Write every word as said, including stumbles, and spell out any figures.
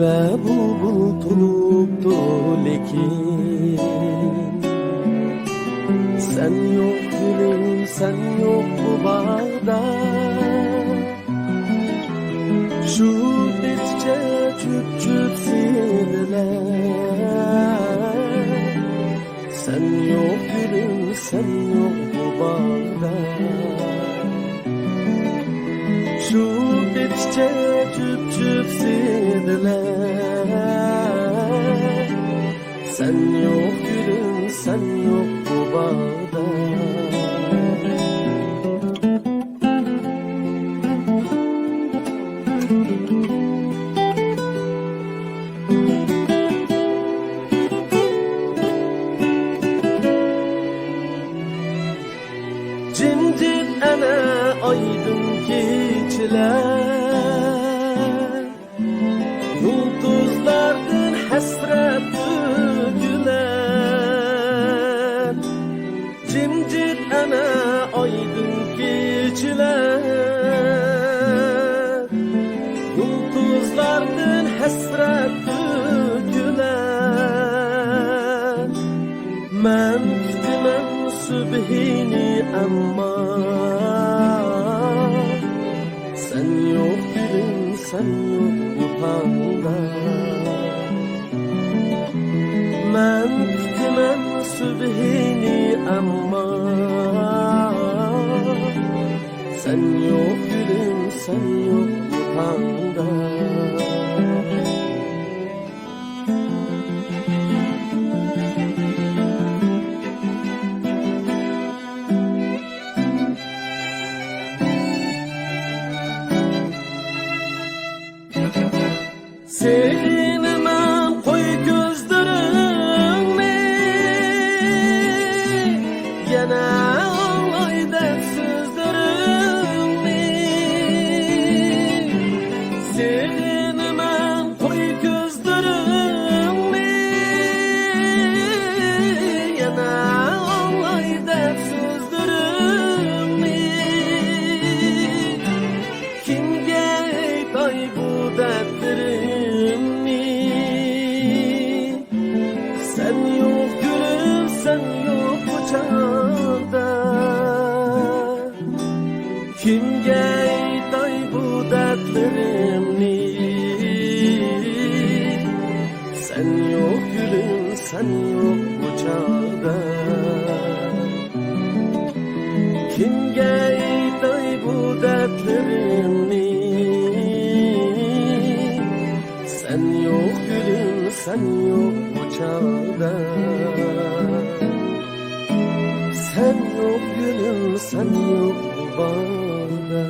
ۋە بۇلبۇل تونۇپتۇ لېكىن، سەن يوق گۈلۈم، سەن يوق بۇ باغدا. شۇ بېتىچە چۆپ-چۆپ سېنىلەر، سەن يوق گۈلۈم، سەن يوق بۇ باغدا. شۇ بېتىچە چۆپ-چۆپ سېنىلەر، سەن يوق گۈلۈم، سەن يوق بۇ باغدا. جىمجىت ئەنە ئايدىڭ كېچىلەر، يۇلتۇزلاردىن ھەسرەت تۆكۈلەر. جىمجىت ئەنە ئايدىڭ كېچىلەر، يۇلتۇزلاردىن ھەسرەت تۆكۈلەر. مەن كۈتىمەن سۈبھىنى ئەمما، سەن يوق گۈلۈم، سەن يوق بۇ تاڭدا. مەن كۈتىمەن سۈبھىنى ئەمما، سەن يوق گۈلۈم، سەن يوق بۇ تاڭدا. سېغىنىمەن قوي كۆزلىرىڭنى، يەنە ئاڭلاي دەپ سۆزلىرىڭنى. سېغىنىمەن قوي كۆزلىرىڭنى، يەنە ئاڭلاي دەپ سۆزلىرىڭنى. كىمگە ئېيتاي بۇ دەردلىرىمنى؟ سەن يوق گۈلۈم، سەن يوق بۇ چاغدا. كىمگە ئېيتاي بۇ دەردلىرىمنى؟ سەن يوق گۈلۈم، سەن يوق بۇ چاغدا. كىمگە ئېيتاي بۇ دەردلىرىمنى؟ سەن يوق گۈلۈم، سەن يوق بۇ چاغدا. سەن يوق گۈلۈم، سەن يوق بۇ باغدا.